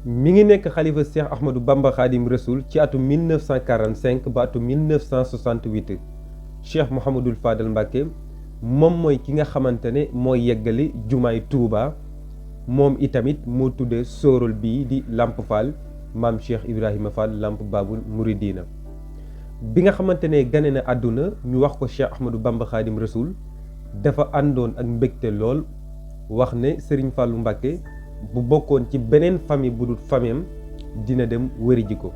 mi ngi nekk xalifa Cheikh Ahmadou Bamba Khadim Rasoul ci atum 1945 ba atum 1968 Cheikh Mouhamadul Fadal Mbacke moom mooy ki nga xamante ne mooy yeggali jumaay Touba moom itamit moo tuddee sóoral bii di Lamp Fall maam Cheikh Ibrahima Fall Lamp Babul Mouridina bi nga xamante ne gane na àdduna ñu wax ko Cheikh Ahmadou Bamba Khadim Rasoul dafa àndoon ak mbégte lool wax ne Serigne Fallou Mbacke bu bokkoon ci beneen famille bu dul famille dina dem wëri ji ko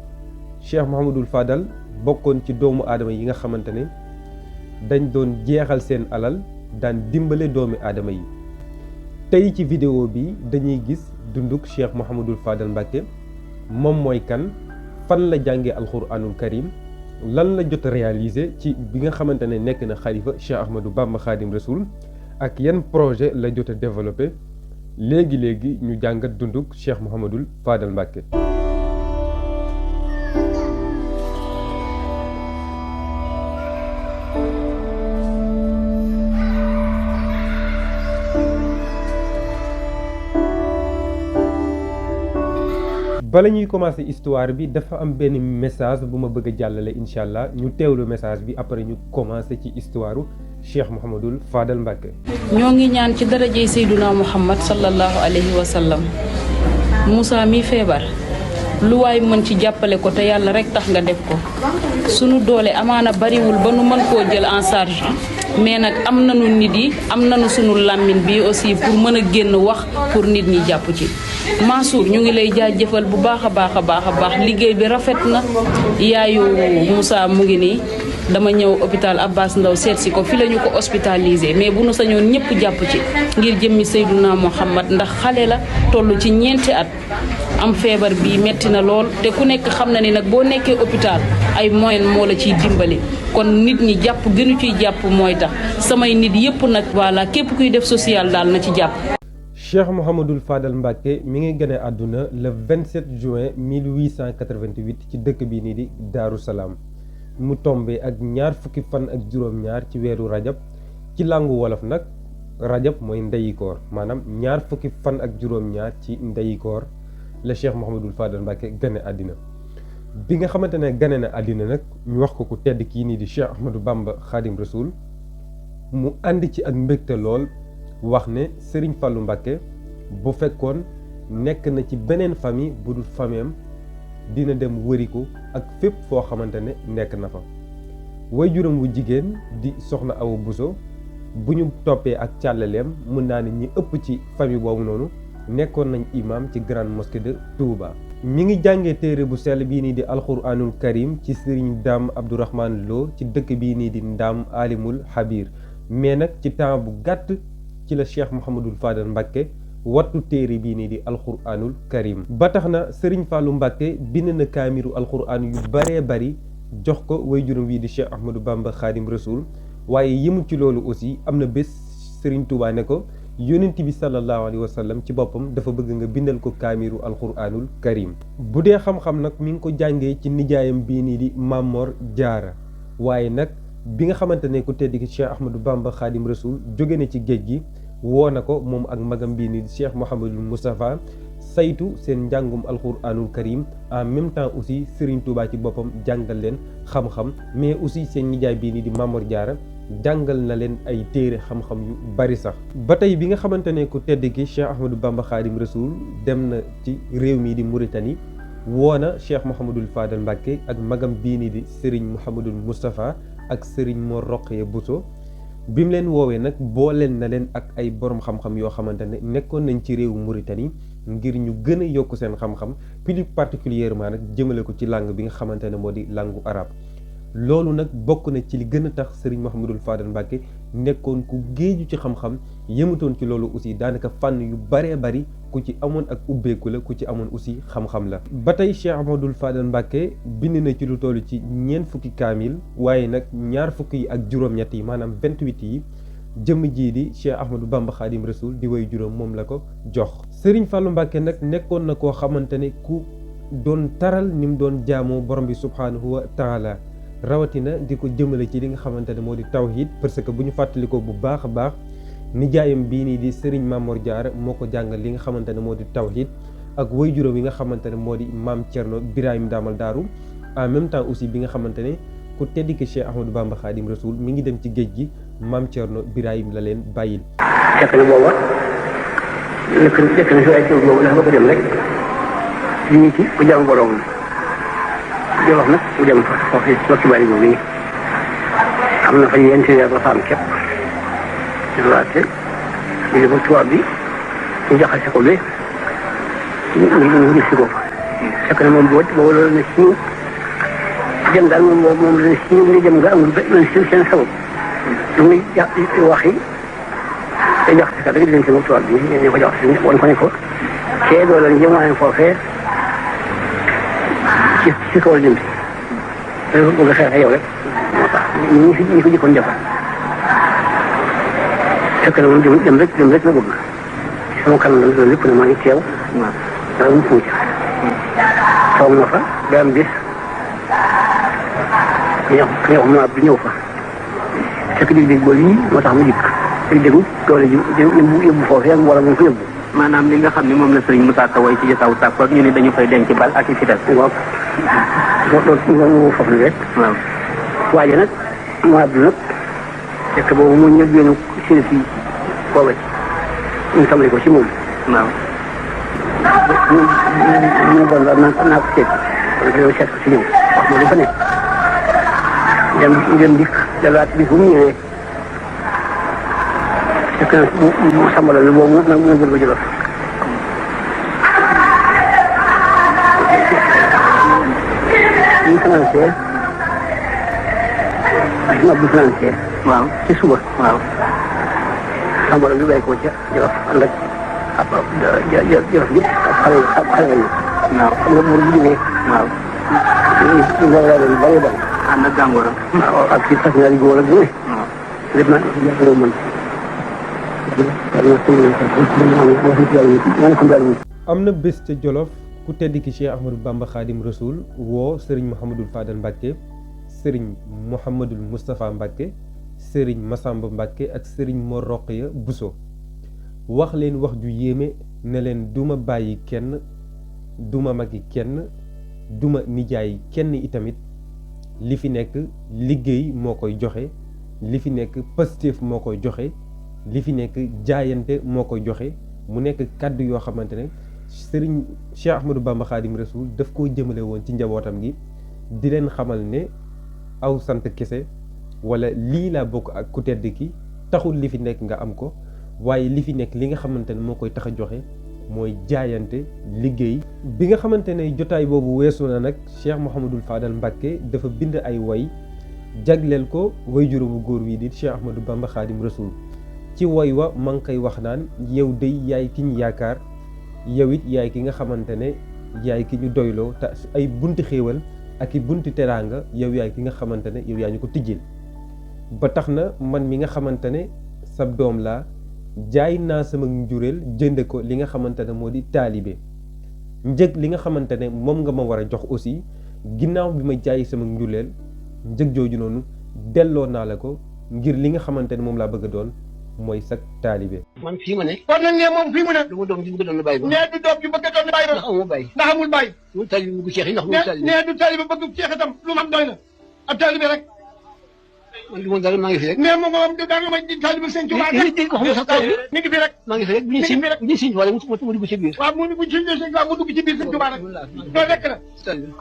Cheikh Mouhamadul Fadal bokkoon ci doomu aadama yi nga xamante ne dañ doon jeexal seen alal daan dimbale doomi aadama yi tey ci vidéo bi dañuy gis dunduk Cheikh Mouhamadul Fadal Mbacke moom mooy kan fan la jàngee alxuraanul karim lan la jot a réaliser ci bi nga xamante ne nekk na xalifa Cheikh Ahmadou Bamba Khadim Rasoul ak yan projet la jot a développé léegi ñu jàngat dunduk Cheikh Mouhamadul Fadal Mbacke. bala ñuy commencer histoire bi dafa am benn message bu ma bëgg a jàllale incha allah ñu teewlu message bi après ñu commencer ci histoire Cheikh Mouhamadul Fadal Mbacke. ñoo ngi ñaan ci darajey Seyduna Muhammad sallallahu alayhi wa sallam Moussa mi feebar lu waay mën ci jàppale ko te yàlla rek tax nga def ko sunu doole amaana bariwul ba nu mën koo jël en charge mais nag am nañu nit yi am nañu sunu làmmiñ bi aussi pour mën a génn wax pour nit ñi jàpp ci. Mansour ñu ngi lay jaajëfal bu baax a baax liggéey bi rafet na yaayu Moussa mu ngi nii dama ñëw hôpital Abbas Ndao seet si ko fi la ñu ko hospitalisé mais bu nu sañoon ñëpp jàpp ci ngir jëmmi Seyduna Muhammad ndax xale la toll ci ñeenti at am feebar bi metti na lool te ku nekk xam na ni nag boo nekkee hôpital ay moyen moo la ciy dimbali kon nit ñi jàpp gënu ciy jàpp mooy tax samay nit yëpp nag voilà képp kuy def social daal na ci jàpp. Cheikh Mouhamadul Fadal Mbacke mi ngi gane àdduna le 27 juin 1888 ci dëkk bi nii di Daaru Salaam mu tombé ak ñaar fukki fan ak juróom-ñaar ci weeru rajab ci làngu wolof nag rajab mooy ndeyikoor maanaam ñaar fukki fan ak juróom-ñaar ci ndeyikoor la Cheikh Mouhamadul Fadal Mbacke gane àddina bi nga xamante ne gane na àddina nag ñu wax ko ku tedd kii nii di Cheikh Ahmadou Bamba Khadim Rasoul mu ànd ci ak mbégte lool wax ne Serigne Fallou Mbacke bu fekkoon nekk na ci beneen famille bu dul famille dina dem wëri ko ak fépp foo xamante ne nekk na fa waajuram wu jigéen di soxna Awa Bousso bu ñu toppee ak càllaleem mën naa ne ñi ëpp ci famille boobu noonu nekkoon nañ imam ci grande mosquée de Touba. mi ngi jàngee téere bu sell bii nii di alxuraanul karim ci Serigne Dame Abdourahmane Lo ci dëkk bii nii di Ndam Alimul Habir mais nag ci temps bu gàtt ci la Cheikh Mouhamadul Fadal Mbacke wattu téere bii nii di alxuraanul karim ba tax na Serigne Fallou Mbacke bind na kaamiru alxuraan yu baree bari jox ko waajuram wii di Cheikh Ahmadou Bamba Khadim Rasoul waaye yëmul ci loolu aussi am na bés Serigne Touba ne ko yonent bi sallallahu alayhi wa sallam ci boppam dafa bëgg nga bindal ko kaamiru alxuraanul karim bu dee xam-xam nag mi ngi ko jàngee ci nijaayam bii nii di Mamor Jaara waaye nag bi nga xamante ne ku tedd ki Cheikh Ahmadou Bamba Khadim Rasoul jóge na ci géej gi woo na ko moom ak magam bii nii Cheikh Mouhamadul Moustapha saytu seen njàngum alxuraanul karim en même temps aussi Serigne Touba ci boppam jàngal leen xam-xam mais aussi seen nijaay bii nii di Mamor Diarra jàngal na leen ay téere xam-xam yu bari sax. ba tey bi nga xamante ne ku tedd ki Cheikh Ahmadou Bamba Khadim Rasoul dem na ci réew mii di Mauritanie woo na Cheikh Mouhamadul Fadal Mbacke ak magam bii nii di Serigne Mouhamadul Moustapha ak Serigne Mor Roqee Bousso bi mu leen woowee nag booleen na leen ak ay borom xam-xam yoo xamante ne nekkoon nañ ci réewu Mauritanie ngir ñu gën a yokk seen xam-xam plus particulièrement nag jëmale ko ci langue bi nga xamante ne moo di langue arabe. loolu nag bokk na ci li gën a tax Serigne Mouhamadul Fadal Mbacke nekkoon ku géeju ci xam-xam yëmutoon ci loolu aussi daanaka fànn yu baree bari ku ci amoon ak ubbeeku la ku ci amoon aussi xam-xam la. ba tey Cheikh Mouhamadul Fadal Mbacke bind na ci lu toll ci ñeent fukki kaamil waaye nag ñaar fukki yi ak juróom-ñett yi maanaam 28 yi jëmm jii di Cheikh Ahmadou Bamba Khadim Rasoul di way juróom moom la ko jox. Serigne Fallou Mbacke nag nekkoon na koo xamante ne ku doon taral ni mu doon jaamoo borom bi subhaanahu wa taala rawatina di ko jëmale ci li nga xamante ne moo di tawhid parce que bu ñu fàttalikoo bu baax a baax nijaayam bii nii di Serigne Mamor Diarra moo ko jàngal li nga xamante ne moo di tawhid ak waajuram yi nga xamante ne moo di maam Thierno Birahim Damal Daaru en même temps aussi bi nga xamante ne ku tedd ki Cheikh Ahmadou Bamba Khadim Rasoul mi ngi dem ci géej gi maam Thierno Birahim la leen bàyyil. fekk na booba nekk na si ay teew boobu dafa bëgg dem rek lii ci ku jàmm borom Jolof nag mu dem fa foofu ci bari boobu yi am na fa yenti weer la fa am képp ci waate ñu ba tubaab bi ñu jaxase ko ba ñu gis ko fa fekk na moom boobu loolu na si ñu dem daal moom la si ñu ni dem nga amul benn seen sabab lu muy wax yi te jaxase ka rek di leen si moom tubaab bi ñu ko jaxase woon ko ne ko kee doo leen jëmaane foofee ci kaw lim bi dafa bëgg a xeex yow rek moo tax ñi ko jëkkoon defal fekk na moom dem rek la bëgg sama kanam la loolu lépp ne maa ngi teew dara mu fuuj toog na fa ba am bis ku ñëw ma bi ñëw fa fekk dig bool yi moo tax mu dikk déggu doole ji yóbbu foofee ak wala mu ko yóbbu maanaam li nga xam ne moom la sëriñ Moussa Ka way ci jotaaw tàkkoor ñu ne dañu fay denc bal ak i fital. waaw loolu foofu la rek. waaw waaye nag mu àddu nag fekk boobu mu ñëw génn seen fii booba ci ñu tàmbali ko ci moom. waaw. ñu bon daal naa ko seet wala dañoo seet ko ci ñoom wax ma li fa nekk dem dikk dalaat bi fu mu ñëwee fekk na mu sambala ne boobu nag mu gën ba Jolof ñu financé ma bu financé waaw ci suba waaw sambala bi bàyyi ko ca Jolof ànd ak Jolof yëpp ak xale lañu waaw xam nga buur bu jógee waaw ñu laa doon bari bari ànd ak gàngooram waaw ak ci fas ñaari góor ak bu ne waaw lépp naa jàppaloo mën am na bés ca Jolof ku tedd ki Cheikh Ahmadou Bamba Khadim Rasoul woo Serigne Mouhamadul Fadal Mbacke Serigne Mouhamadul Moustapha Mbacke Serigne Massamba Mbacke ak Serigne Mor Roqaya Bousso wax leen wax ju yéeme ne leen duma bàyyi kenn duma magi kenn duma nijaay kenn itamit li fi nekk liggéey moo koy joxe li fi nekk Pastef moo koy joxe li fi nekk jaayante moo koy joxe mu nekk kàddu yoo xamante ne Serigne Cheikh Ahmadou Bamba Khadim Rasoul daf koo jëmale woon ci njabootam gi di leen xamal ne aw sant kese wala lii laa bokk ak ku tedd ki taxul li fi nekk nga am ko waaye li fi nekk li nga xamante ne moo koy tax a joxe mooy jaayante liggéey. bi nga xamante ne jotaay boobu weesu na nag Cheikh Mouhamadul Fadal Mbacke dafa bind ay way jagleel ko wayjuru bu góor wi di Cheikh Ahmadou Bamba Khadim Rasoul ci woy wa ma ngi koy wax naan yow dey yaay ki ñu yaakaar yow it yaay ki nga xamante ne yaay ki ñu doyloo te ay bunti xéewal ak i bunti teraanga yow yaay ki nga xamante ne yow yaa ñu ko tijjil ba tax na man mi nga xamante ne sab doom laa jaay naa sama njureel jënde ko li nga xamante ne moo di taalibe njëg li nga xamante ne moom nga ma war a jox aussi ginnaaw bi ma jaay sama njureel njëg jooju noonu delloo naa la ko ngir li nga xamante ne moom laa bëgg a doon mooy sag taalibe. man fii ma ne. kon nag ne moom fii mu ne. du ma doom ji bëgg a doon bàyyi ba. nee du doom ji bëgg a doon bàyyi ba. ndax amul bàyyi. ndax amul bàyyi. du taalibe bëgg Cheikh yi ndax amul taalibe. nee du taalibe bëgg Cheikh itam lu mu am doy na ab taalibe rek. man du ma dara maa ngi fi rek. nee moom moom dara may di taalibe sëñ Tuubaa rek. waxuma sax taalibe. mi ngi fi rek. maa ngi fi rek bu ñu siñ wala mu dugg ci biir. waaw mu dugg ci biir sëñ Tuubaa mu dugg ci biir sëñ Tuubaa rek. loolu rek la.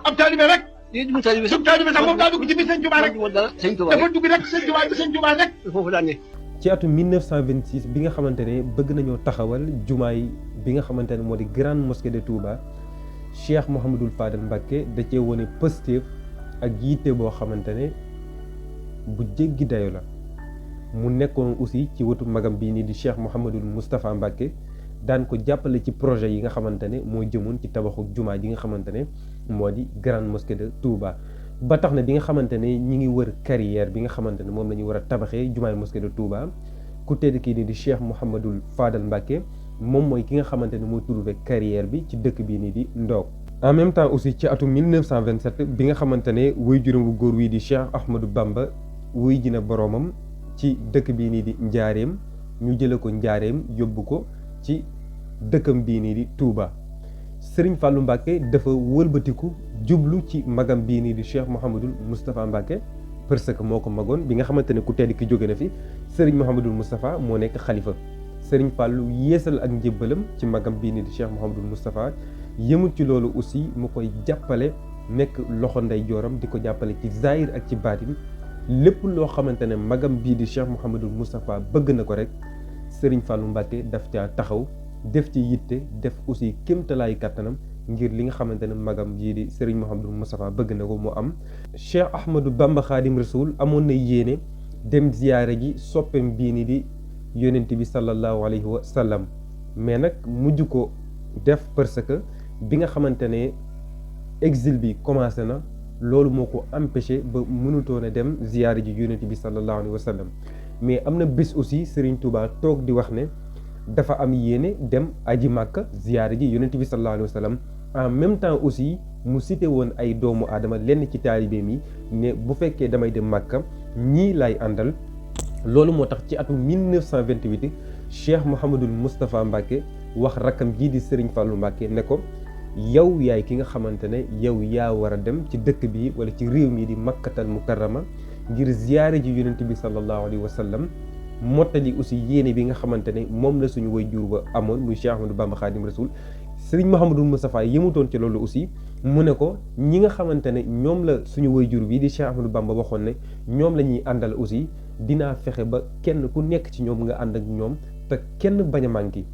ab taalibe rek. lii du ma taalibe sax. sub taalibe sax moom daa dugg ci biir sëñ Tuubaa rek. dara sëñ Tuubaa dafa dugg rek sëñ Tuubaa bi sëñ Tuubaa rek. foofu daan ne. ci atum 1926 bi nga xamante ne bëgg nañoo taxawal jumaay bi nga xamante ne moo di grande mosquée de Touba Cheikh Mouhamadul Fadal Mbacke da cee wone Pastef ak yitte boo xamante ne bu jéggi dayo la mu nekkoon aussi ci wetu magam bii nii di Cheikh Mouhamadul Moustapha Mbacke daan ko jàppale ci projet yi nga xamante ne moo jëmoon ci tabaxu jumaa ji nga xamante ne moo di grande mosquée de Touba. ba tax na bi nga xamante ne ñi ngi wër carrière bi nga xamante ne moom la ñu war a tabaxee jumaay mosquée de Touba ku tedd kii nii di Cheikh Mouhamadul Fadal Mbacke moom mooy ki nga xamante ne moo trouvé carrière bi ci dëkk bii nii di Ndok. en même temps aussi ci atum 1927 bi nga xamante ne wuy juróom bu góor wii di Cheikh Ahmadou Bamba wuy ji na boroomam ci dëkk bii nii di Njaareem ñu jële ko Njaareem yóbbu ko ci dëkkam bii nii di Touba Serigne Fallou Mbacké dafa wëlbatiku jublu ci magam bii nii di Cheikh Mouhamadul Moustapha Mbacké parce que moo ko magoon bi nga xamante ne ku tedd ki jóge na fi Serigne Mouhamadul Moustapha moo nekk xalifa. Serigne Fallou yeesal ak njébbalam ci magam bii nii di Cheikh Mouhamadul Moustapha yëmul ci loolu aussi mu koy jàppale nekk loxo ndey jooram di ko jàppale ci zahir ak ci baatin lépp loo xamante ne magam bii di Cheikh Mouhamadul Moustapha bëgg na ko rek Serigne Fallou Mbacké daf caa taxaw def ci yitte def aussi kéemtalaayu kàttanam ngir li nga xamante ne magam jii di Serigne Mouhamadul Moustapha bëgg na ko mu am. Cheikh Ahmadou Bamba Khadim Rasoul amoon na yéene dem ziyaare ji soppeem bii ni di yonent bi sallallahu alayhi wa sallam mais nag mujj ko def parce que bi nga xamante ne exil bi commencé na loolu moo ko empêché ba mënutoon a dem ziyaare ji yonent bi sallallahu alayhi wa sallam mais am na bés aussi Serigne Touba toog di wax ne dafa am yéene dem aji Màkka ziyaare ji yonent bi sallallahu alayhi wa sallam en même temps aussi mu cité woon ay doomu aadama lenn ci taalibe mi ne bu fekkee damay dem Màkka ñii laay àndal. loolu moo tax ci atum 1928 Cheikh Mouhamadul Moustapha Mbacké wax rakkam jii di Serigne Fallou Mbacké ne ko yow yaay ki nga xamante ne yow yaa war a dem ci dëkk bi wala ci réew mi di Makkatal Mukarrama ngir ziyaare ji yonent bi sallallahu alayhi wa sallam mottali aussi yéene bi nga xamante ne moom la suñu waajur ba amoon muy Cheikh Ahmadou Bamba Khadim Rasoul. Serigne Mouhamadul Moustapha yemutoon ci loolu aussi mu ne ko ñi nga xamante ne ñoom la suñu waajur bi di Cheikh Ahmadou Bamba waxoon ne ñoom la ñuy àndal aussi dinaa fexe ba kenn ku nekk ci ñoom nga ànd ak ñoom te kenn bañ a manqué.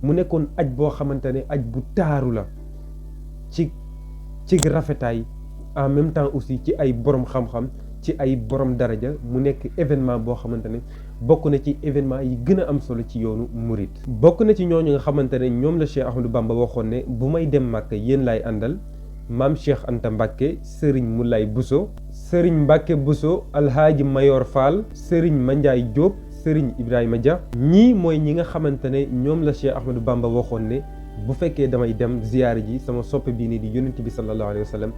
mu nekkoon aj boo xamante ne aj bu taaru la ci rafetaay en même temps aussi ci ay borom xam-xam ci ay borom daraja mu nekk événement boo xamante ne bokk na ci événement yi gën a am solo ci yoonu murit. bokk na ci ñooñu nga xamante ne ñoom la Cheikh Ahmadou Bamba waxoon ne bu may dem Màkka yéen laay àndal maam Cheikh Anta Mbacké Serigne Moulay Bousso Serigne Mbacké Bousso Alhaaji Mayor Fall Serigne Mandiaye Diop Serigne Ibrahima Dia. ñii mooy ñi nga xamante ne ñoom la Cheikh Ahmadou Bamba waxoon ne bu fekkee damay dem ziyaare ji sama soppe bii nii di yonent bi sallallahu alayhi wa sallam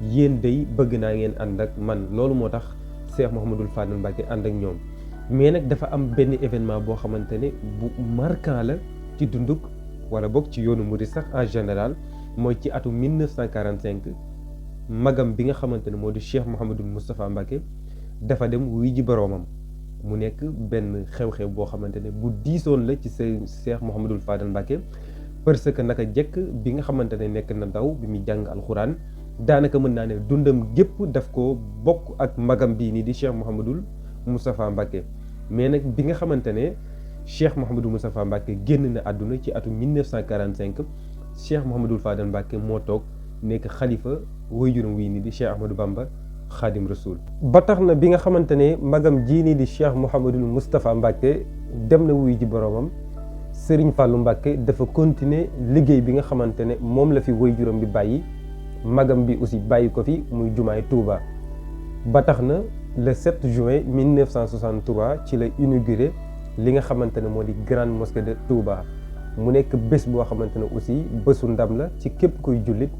yéen day bëgg naa ngeen ànd ak man. loolu moo tax Cheikh Mouhamadul Fadal Mbacké ànd ak ñoom mais nag dafa am benn événement boo xamante ne bu marquant la ci dunduk wala boog ci yoonu murid sax en général mooy ci atum 1945 magam bi nga xamante ne moo di Cheikh Mouhamadul Moustapha Mbacké dafa dem wuy ji boroomam mu nekk benn xew-xew boo xamante ne bu diisoon la ci Cheikh Mouhamadul Fadal Mbacké parce que naka jekk bi nga xamante ne nekk na ndaw bi muy jàng alxuraan daanaka mën naa ne dundam gépp daf ko bokk ak magam bii nii di Cheikh Mouhamadul Moustapha Mbacké mais nag bi nga xamante ne Cheikh Mouhamadul Moustapha Mbacké génn na àdduna ci atum 1945 Cheikh Mouhamadul Fadal Mbacké moo toog nekk xalifa waajuram wii nii di Cheikh Ahmadou Bamba Khadim Rasoul. ba tax na bi nga xamante ne magam jii nii di Cheikh Mouhamadul Moustapha Mbacké dem na wuy ji boroomam Serigne Fallou Mbacké dafa continuer liggéey bi nga xamante ne moom la fi waajuram bi bàyyi magam bi aussi bàyyi ko fi muy jumaay Touba. ba tax na le 7 juin 1963 ci la inauguré li nga xamante ne moo di grande mosquée de Touba mu nekk bés boo xamante ne aussi bésu ndam la ci képp kuy jullit.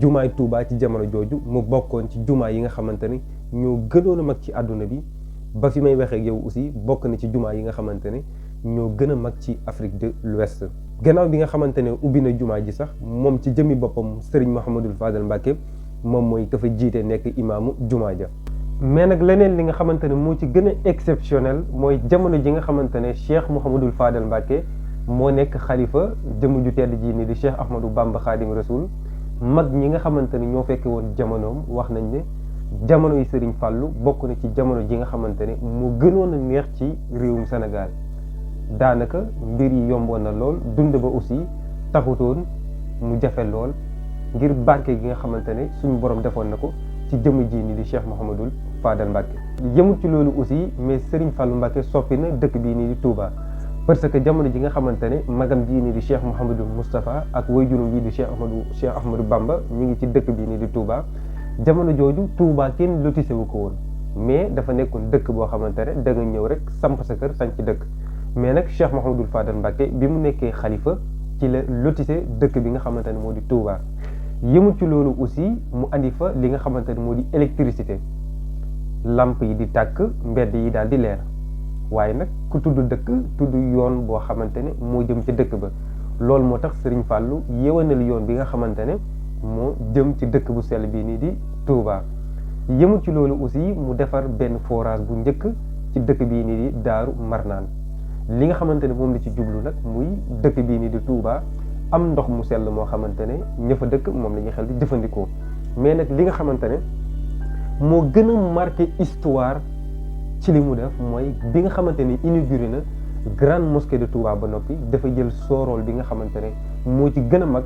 jumaay Touba ci jamono jooju mu bokkoon ci jumaa yi nga xamante ne ñoo gënoon a mag ci àdduna bi ba fi may waxee ak yow aussi bokk na ci jumaa yi nga xamante ne ñoo gën a mag ci Afrique de l'Ouest. gannaaw bi nga xamante ne ubbi na jumaa ji sax moom ci jëmmi boppam Serigne Mouhamadul Fadal Mbacké moom mooy ka fa jiite nekk imaamu jumaa ja. mais nag leneen li nga xamante ne moo ci gën a exceptionnel mooy jamono ji nga xamante ne Cheikh Mouhamadul Fadal Mbacké moo nekk xalifa jëmm ju tedd ji ni di Cheikh Ahmadou Bamba Khadim Rasoul. mag ñi nga xamante ne ñoo fekke woon jamonoom wax nañ ne jamono yi Serigne Fallou bokk na ci jamono ji nga xamante ne moo gënoon a neex ci réewum Sénégal daanaka mbir yi yomboon na lool dund ba aussi taxutoon mu jafe lool ngir barke gi nga xamante ne suñu borom defoon na ko ci jëmm ji ni di Cheikh Mouhamadul Fadal Mbacké. yëmul ci loolu aussi mais Serigne Fallou Mbacké soppi na dëkk bii nii di Touba. parce que jamono ji nga xamante ne magam jii nii di Cheikh Mouhamadul Moustapha ak waajuram bii di Cheikh Ahmadou Bamba ñu ngi ci dëkk bii nii di Touba jamono jooju Touba kenn lotissé wu ko woon mais dafa nekkoon dëkk boo xamante ne da nga ñëw rek samp sa kër sañ ci dëkk mais nag Cheikh Mouhamadul Fadal Mbacké bi mu nekkee xalifa ci la lotissé dëkk bi nga xamante ne moo di Touba. yëmul ci loolu aussi mu andi fa li nga xamante ne moo di électricité lamp yi di tàkk mbedd yi daal di leer. waaye nag ku tudd dëkk tudd yoon boo xamante ne moo jëm ca dëkk ba loolu moo tax Serigne Fallou yéwénal yoon bi nga xamante ne moo jëm ci dëkk bu sell bii nii di Touba. yëmul ci loolu aussi mu defar benn forage bu njëkk ci dëkk bii nii di Daaru Marnaan li nga xamante ne moom la ci jublu nag muy dëkk bii nii di Touba am ndox mu sell moo xamante ne ña fa dëkk moom la ñuy xel di jëfandikoo. mais nag li nga xamante ne moo gën a marqué histoire ci li mu def mooy bi nga xamante ne inauguré na grande mosquée de Touba ba noppi dafa jël soorool bi nga xamante ne moo ci gën a mag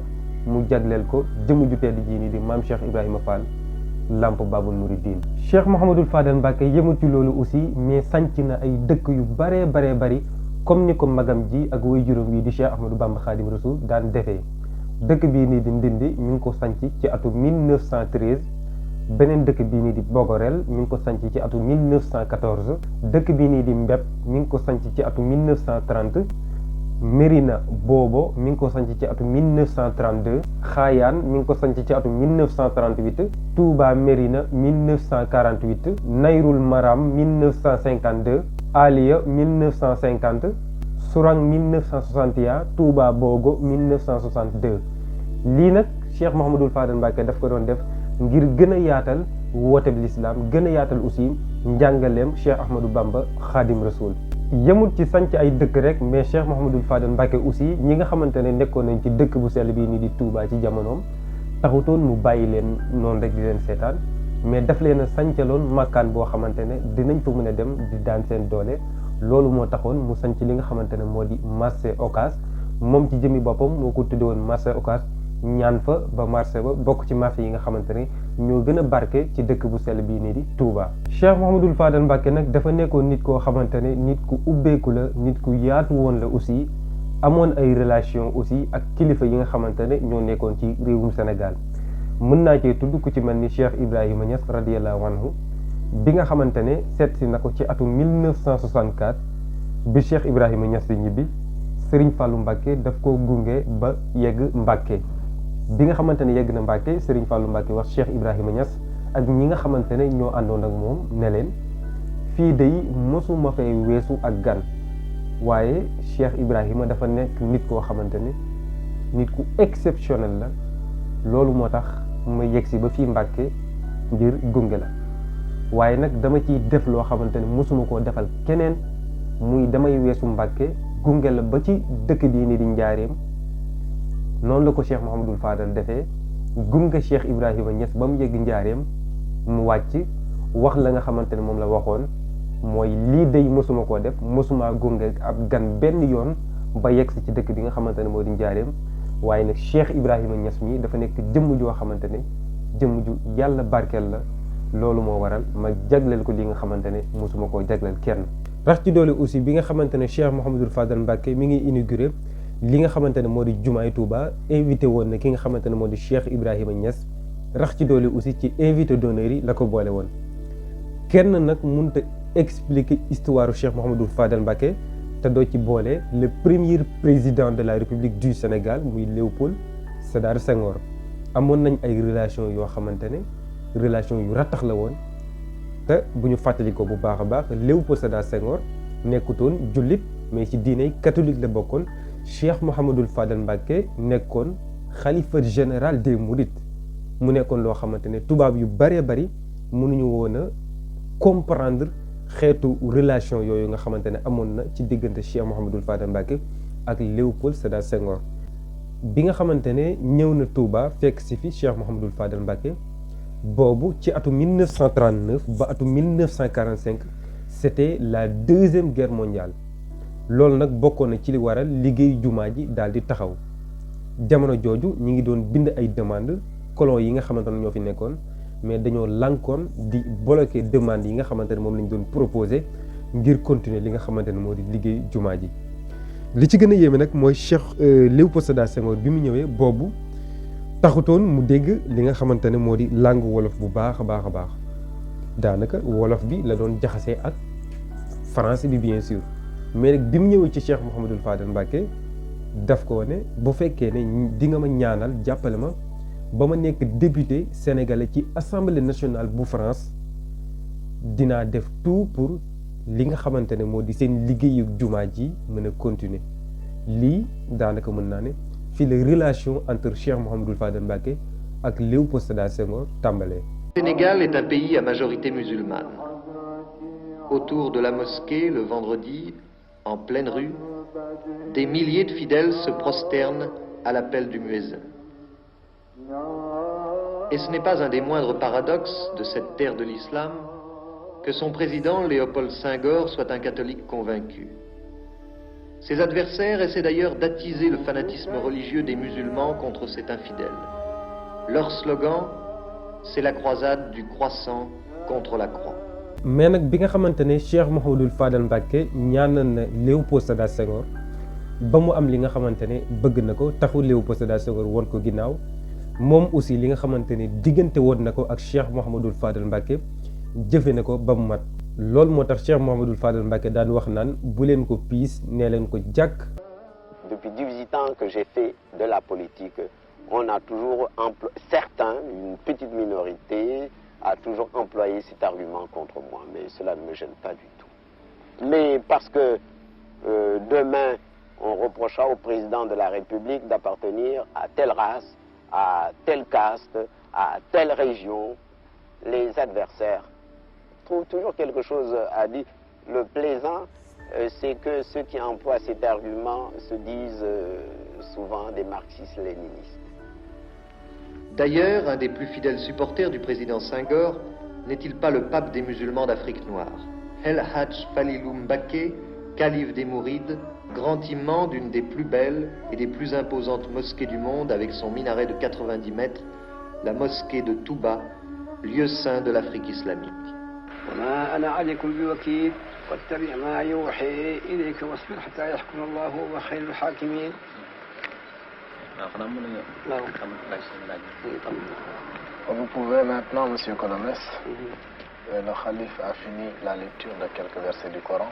mu jagleel ko jëmu ju tedd ji nii di maam Cheikh Ibrahima Fall Lamp Babul Mouridine. Cheikh Mouhamadul Fadal Mbacké yemul ci loolu aussi mais sanc na ay dëkk yu baree bari comme ni ko magam ji ak way juróom yi di Cheikh Ahmadou Bamba Khadim Rasoul daan defee. dëkk bii nii di Ndindi ñu ngi ko sanc ci atum 1913 beneen dëkk bii nii di Bogorel mi ngi ko sanc ci atum 1914 dëkk bii nii di Mbep mi ngi ko sanc ci atum 1930 Mérina Bobo mi ngi ko sanc ci atum 1932 Xaayaan mi ngi ko sanc ci atum 1938 Touba Mérina 1948 Nayrul Maram 1952 Aliya 1950 Sourang 1961 Touba Bogo 1962 lii nag Cheikh Mouhamadul Fadal Mbacké daf ko doon def ngir gën a yaatal wooteeb l'islam gën a yaatal aussi njàngaleem Cheikh Ahmadou Bamba Khadim Rasoul. yemul ci sanc ay dëkk rek mais Cheikh Mouhamadul Fadal Mbacké aussi ñi nga xamante ne nekkoon nañ ci dëkk bu sell bii nii di Touba ci jamonoom taxutoon mu bàyyi leen noonu rek di leen seetaan mais daf leen a sancaloon makkaan boo xamante ne dinañ fa mën a dem di daan seen doole. loolu moo taxoon mu sanc li nga xamante ne moo di marché Ocass moom ci jëmi boppam moo ko tudde woon marché Ocass ñaan fa ba marché ba bokk ci marché yi nga xamante ne ñoo gën a barke ci dëkk bu sell bii nii di Touba. Cheikh Mouhamadul Fadal Mbacké nag dafa nekkoon nit koo xamante ne nit ku ubbeeku la nit ku yaatu woon la aussi amoon ay relation aussi ak kilifa yi nga xamante ne ñoo nekkoon ci réewum Sénégal mën naa cee tudd ku ci mel ni Cheikh Ibrahima Niass radiyallahu anhu bi nga xamante ne seet si na ko ci atum 1964 bi Cheikh Ibrahima Niass di ñibbi Serigne Fallou Mbacké daf ko gunge ba yegg Mbacké bi nga xamante ne yegg na Mbacké Serigne Fallou Mbacké wax Cheikh Ibrahima Niass ak ñi nga xamante ne ñoo àndoon ak moom ne leen fii day mosuma fay weesu ak gan waaye Cheikh Ibrahima dafa nekk nit koo xamante ne nit ku exceptionnel la loolu moo tax ma yegg si ba fii Mbacké ngir gunge la. waaye nag dama ciy def loo xamante ne mosuma koo defal keneen muy damay weesu Mbacké gunge la ba ci dëkk bii nii di Njaareem noonu la ko Cheikh Mouhamadul Fadal defee gunge Cheikh Ibrahima Niass ba mu yegg Njaareem mu wàcc wax la nga xamante ne moom la waxoon mooy lii day mosuma koo def mosuma gunge ab gan benn yoon ba yegg si ci dëkk bi nga xamante ne moo di Njaareem waaye nag Cheikh Ibrahima Niass mi dafa nekk jëmm joo xamante ne jëmm ju yàlla barkeel la. loolu moo waral ma jagleel ko li nga xamante ne mosuma koo jagleel kenn. rax ci doole aussi bi nga xamante ne Cheikh Mouhamadul Fadal Mbacké mi ngi inauguré li nga xamante ne moo di jumaay Touba invité woon na ki nga xamante ne moo di Cheikh Ibrahima Niass rax ci doole aussi ci invité d'honneur yi la ko boole woon. kenn nag mënut a expliquer histoire Cheikh Mouhamadul Fadal Mbacké te doo ci boole le premier président de la République du Sénégal muy Léopold Sédar Senghor amoon nañ ay relation yoo xamante ne. relation yu rattax la woon te bu ñu fàttali ko bu baax a baax Léopold Sédar Senghor nekkutoon jullit mais ci diiney catholique la bokkoon Cheikh Mouhamadul Fadal Mbacké nekkoon xalifa général des Mourides mu nekkoon loo xamante ne tubaab yu bëree bëri mënuñu woon a comprendre xeetu relation yooyu nga xamante ne amoon na ci diggante Cheikh Mouhamadul Fadal Mbacké ak Léopold Sédar Senghor bi nga xamante ne ñëw na Touba fekk si fi Cheikh Mouhamadul Fadal Mbacké boobu ci atum 1939 ba atum 1945 c'était la deuxième guerre mondiale loolu nag bokkoon na ci li waral liggéey jumaa ji daal di taxaw jamono jooju ñi ngi doon bind ay demande colon yi nga xamante ne ñoo fi nekkoon mais dañoo lànkoon di bloquer demande yi nga xamante ne moom lañ doon proposé ngir continuer li nga xamante ne moo di liggéey jumaa ji. li ci gën a yéeme nag mooy Cheikh Léopold Sédar Senghor bi mu ñëwee boobu taxutoon mu dégg li nga xamante ne moo di langue wolof bu baax a baax a baax daanaka wolof bi la doon jaxasee ak français bi bien sûr mais nag bi mu ñëwee ci Cheikh Mouhamadul Fadal Mbacké daf ko ne bu fekkee ne di nga ma ñaanal jàppale ma ba ma nekk député sénégalais ci assemblée nationale bu France dinaa def tout pour li nga xamante ne moo di seen liggéeyu jumaa ji mën a continuer lii daanaka mën naa ne fii la relation entre Cheikh Mouhamadoul Fadel Mbacké ak Léopold Sédar Senghor tàmbalee. Le Sénégal est un pays à majorité musulmane. Autour de la mosquée, le vendredi, en pleine rue, des milliers de fidèles se prosternent à l'appel du muezzin. Et ce n'est pas un des moindres paradoxes de cette terre de l'islam que son président, Léopold Senghor, soit un catholique convaincu. Ses adversaires essaient d'ailleurs d'attiser le fanatisme religieux des musulmans contre cet infidèle. Leur slogan, c'est la croisade du croissant contre la croix. mais nag bi nga xamante ne Cheikh Mouhamadoul Fadel Mbacké ñaanal na Léopold Sédar Senghor ba mu am li nga xamante ne bëgg na ko taxu Léopold Sédar Senghor woon ko ginnaaw moom aussi li nga xamante ne diggante woon na ko ak Cheikh Mouhamadoul Fadel Mbacké jëfe na ko ba mu mat loolu moo tax Cheikh Mouhamadoul Fadel Mbacké daan wax naan bu leen ko piis nee leen ko jàkk. Depuis 18 ans que j'ai fait de la politique, on a toujours certains, une petite minorité, a toujours employé cet argument contre moi, mais cela ne me gêne pas du tout. Mais parce que demain, on reprochera au président de la République d'appartenir à telle race, à telle caste, à telle région, les adversaires trouvent toujours quelque chose à dire. Le plaisant, c'est que ceux qui emploient cet argument se disent souvent des marxistes-léninistes. D'ailleurs, un des plus fidèles supporters du président Senghor n'est-il pas le pape des musulmans d'Afrique noire, El Hadj Falilou Mbacké, calife des Mourides, grand imam d'une des plus belles et des plus imposantes mosquées du monde avec son minaret de 90 mètres, la mosquée de Touba, lieu saint de l'Afrique islamique. Vous pouvez maintenant, Monsieur Colomès, le calife a fini la lecture de quelques versets du Coran.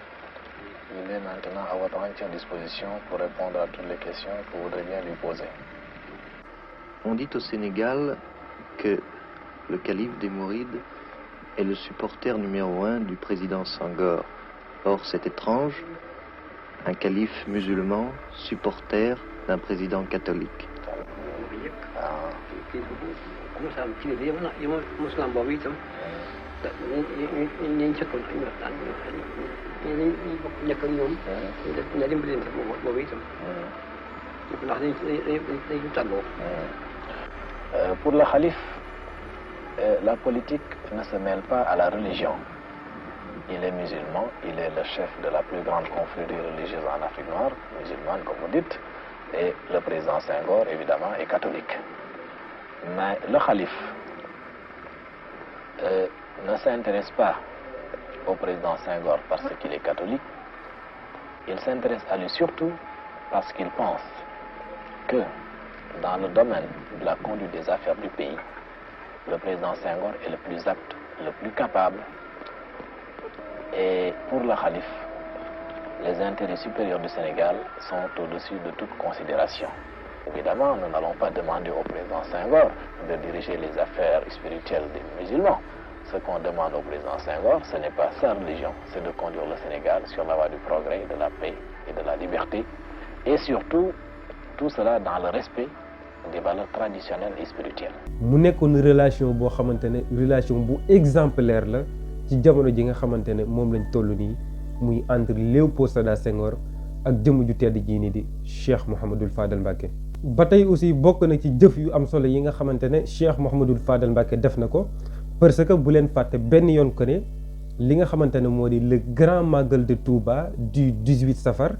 Il est maintenant à votre entière disposition pour répondre à toutes les questions que vous voudrez bien lui poser. On dit au Sénégal que le calife des Mourides est le supporter numéro 1 du président Senghor. Or, c'est étrange, un calife musulman, supporter d'un président catholique. Pour le calife, la politique ne se mêle pas à la religion. Il est musulman, il est le chef de la plus grande confrérie religieuse en Afrique noire, musulmane comme vous dites, et le président Senghor, évidemment, est catholique. Mais le calife ne s'intéresse pas au président Senghor parce qu'il est catholique, il s'intéresse à lui surtout parce qu'il pense que dans le domaine de la conduite des affaires du pays, le président Senghor est le plus apte, le plus capable. Et pour le calife, les intérêts supérieurs du Sénégal sont au-dessus de toute considération. Évidemment, nous n'allons pas demander au président Senghor de diriger les affaires spirituelles des musulmans. Ce qu'on demande au président Senghor, ce n'est pas sa religion, c'est de conduire le Sénégal sur la voie du progrès, de la paix et de la liberté. Et surtout, tout cela dans le respect des valeurs traditionnelles et spirituelles. mu nekkoon relation boo xamante ne relation bu exemplaire la ci jamono ji nga xamante ne moom lañ toll nii muy entre Léopold Sédar Senghor ak jëmm ju tedd jii nii di Cheikh Mouhamadoul Fadel Mbacké. ba tey aussi bokk na ci jëf yu am solo yi nga xamante ne Cheikh Mouhamadoul Fadel Mbacké def na ko parce que bu leen fàtte benn yoon ko ne li nga xamante ne moo di le grand magal de Touba du 18 safar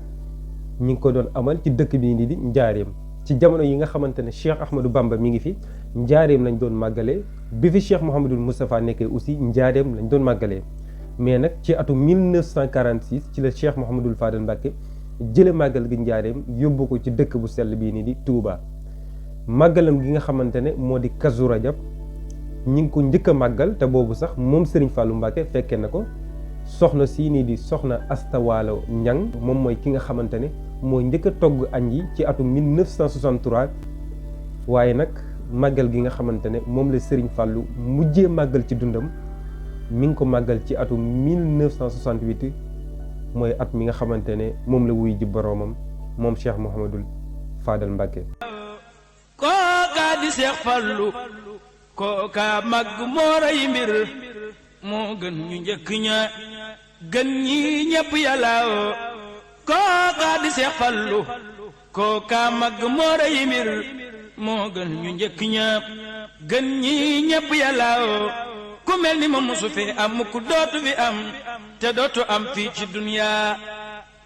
ñi ngi ko doon amal ci dëkk bii nii di Njaareem. ci jamono yi nga xamante ne Cheikh Ahmadou Bamba mi ngi fi njaareem lañ doon màggalee bi fi Cheikh Mouhamadoul Moustapha nekkee aussi njaareem lañ doon màggalee mais nag ci atum 1946 ci la Cheikh Mouhamadoul Fadel Mbacké jële màggal gi njaareem yóbbu ko ci dëkk bu sell bii nii di Touba màggalam gi nga xamante ne moo di Kazu Rajab ñi ngi ko njëkk a màggal te boobu sax moom Serigne Fallou Mbacké fekkee na ko soxna sii nii di soxna Asta Waalo Ñang moom mooy ki nga xamante ne moo njëkk a togg añ yi ci atum 1963 waaye nag màggal gi nga xamante ne moom la Serigne Fallou mujjee màggal ci dundam mi ngi ko màggal ci atum 1968 mooy at mi nga xamante ne moom la wuy ji boroomam moom Cheikh Mouhamadul Fadal Mbacke. kooka di Seex Fallu kooka mag moo rey mbir moo gën ñu njëkk ña gën ñi ñëpp yàllaaw kooka di Seex Fallu kooka mag moo rey mbir moo gën ñu njëkk ña gën ñi ñëpp yàllaaw ku mel ni ma musu fi am ku dootu fi am te dootu am fii ci duniyaa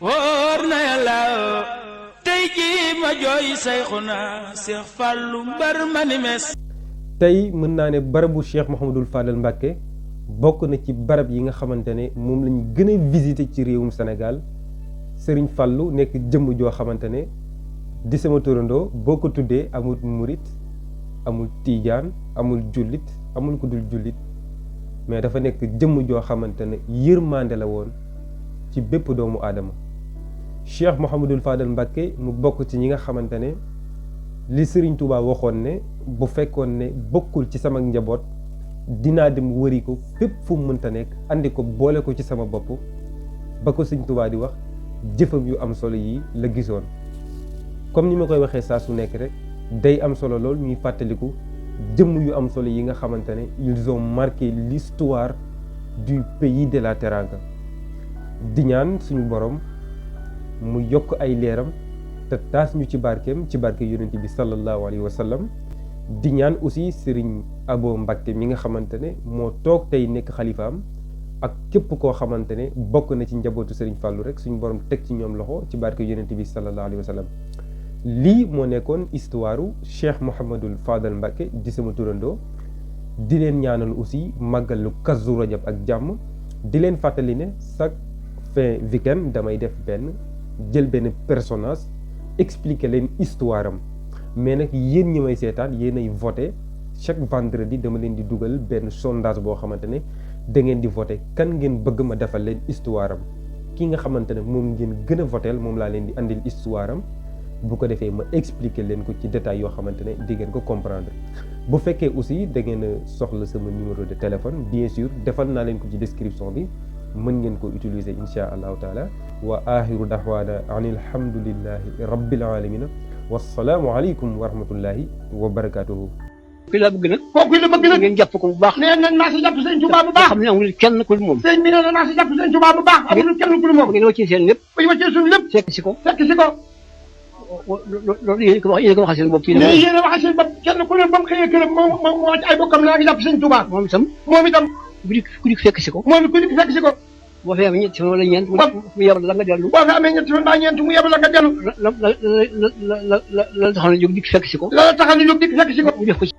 wóor na yàllaaw tey jii ma jooy Sayxuna Seex Fallu mbar ma ni mes. tey mën naa ne barabu Cheikh Mouhamadul Fadal Mbacke bokk na ci barab yi nga xamante ne moom lañ gën a visité ci réewum Sénégal Serigne Fallou nekk jëmm joo xamante ne di sama turandoo boo ko tuddee amul murit amul tiijaan amul jullit amul ku dul jullit mais dafa nekk jëmm joo xamante ne yërmande la woon ci bépp doomu aadama. Cheikh Mouhamadul Fadal Mbacke mu bokk ci ñi nga xamante ne li Serigne Touba waxoon ne bu fekkoon ne bokkul ci sama njaboot dinaa dem wëri ko fépp fu mu mënta nekk andi ko boole ko ci sama bopp ba ko Serigne Touba di wax jëfam yu am solo yi la gisoon. comme ni ma koy waxee saa su nekk rek day am solo lool ñuy fàttaliku jëmm yu am solo yi nga xamante ne ils ont marqué l'histoire du pays de la Teranga di ñaan suñu borom. mu yokk ay leeram te taas ñu ci barkeem ci barke yonent bi sallallahu alayhi wa sallam di ñaan aussi Serigne Abo Mbacke mi nga xamante ne moo toog tey nekk xalifaam ak képp koo xamante ne bokk na ci njabootu Serigne Fallou rek suñu borom teg ci ñoom loxo ci barke yonent bi sallallahu alayhi wa sallam. lii moo nekkoon histoire Cheikh Mouhamadul Fadal Mbacke di sama turandoo di leen ñaanal aussi màggalu Kazu Rajab ak jàmm di leen fàttali ne chaque fin weekend damay def jël benn personnage expliquer leen histoire am mais nag yéen ñi may seetaan yéen ay voté chaque vendredi dama leen di dugal benn sondage boo xamante ne da ngeen di voté kan ngeen bëgg ma defal leen histoire am ki nga xamante ne moom ngeen gën a votéel moom laa leen di andil histoire am bu ko defee ma expliquer leen ko ci détail yoo xamante ne di ngeen ko comprendre. bu fekkee aussi da ngeen a soxla sama numéro de téléphone bien sûr defal naa leen ko ci description bi mën ngeen ko utiliser insha allahu taala wa axiru daxwaana an alhamdulillahi rabbil alamina wassalaamu aleykum wa rahmatullahi wa barakatuhu. ki la bëgg nag kooku la bëgg nag ngeen jàpp ko bu baax nee na naa si jàpp sëñ Tuubaa bu baax xam ne amul kenn ku dul moom sëñ bi nee na naa si jàpp sëñ Tuubaa bu baax amul kenn ku dul moom ngeen wàccee seen lépp bu ñu wàccee suñu lépp fekk si ko loolu yéen ko waxal seen bopp mais yéen a waxal seen bopp kenn ku ne ba mu xëyee këram moo wàcc ay bokkam naa ngi jàpp sëñ Tuubaa moom itam ku dik fekk si ko moom ku dik fekk si ko boo fi amee ñetti fan wala ñeent mu yebal la nga dellu boo fi amee ñetti fan ba ñeent mu yebal la nga dellu la taxoon a jóg dik fekk si ko la taxoon a jóg dik fekk si ko mu def ko ci